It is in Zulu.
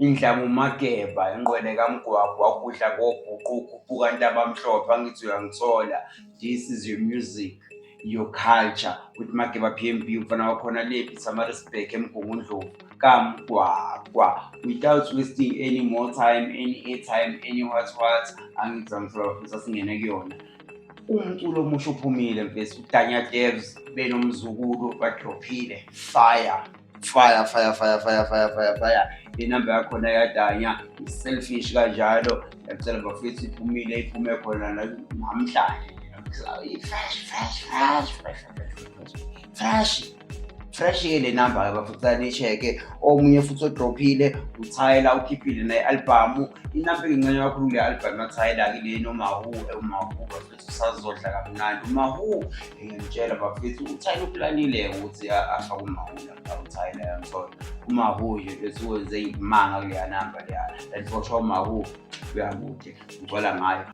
Indlamu Mageba, inqwele kaMgwagwa, ugudla ngobhuqu, ukhuphuka Ntabamhlophe, angithi uyangithola. This is your music, your culture with Mageba PMB, umfana wakhona le Pietermaritzburg, eMgungundlovu, kaMgwagwa. Without wasting any more time, any airtime, any what what, angithi uyangithola bafethu, asingene kuyona. Umculo omusha uphumile mfethu, uDanya Devs benoMzukulu badrophile fire, fire, fire, fire, fire, fire, fire, fire. Inamba yakhona yadanya i-selfish kanjalo. Ngiyacela bafethu, iphumile, iphume khona namhlanje, fresh, fresh, fresh, fresh, fresh, fresh, fresh, fresh-ke le namba-ke bafethu, niyi-check-e. Omunye futhi odrophile uTyler, ukhiphile naye i-albhamu. Inamba engincane kakhulu kule albhamu kaTyler-ke le noMahu. UMahu bafethu usazodla kamnandi uMahu, ngiyamtshela bafethu. UTyler uplanile-ke ukuthi afake uMahu lapha. UTyler yangithola uMahu nje bese wenze imanga kuleya namba leya, and for sure uMahu uyakude, ngigcwala ngayo.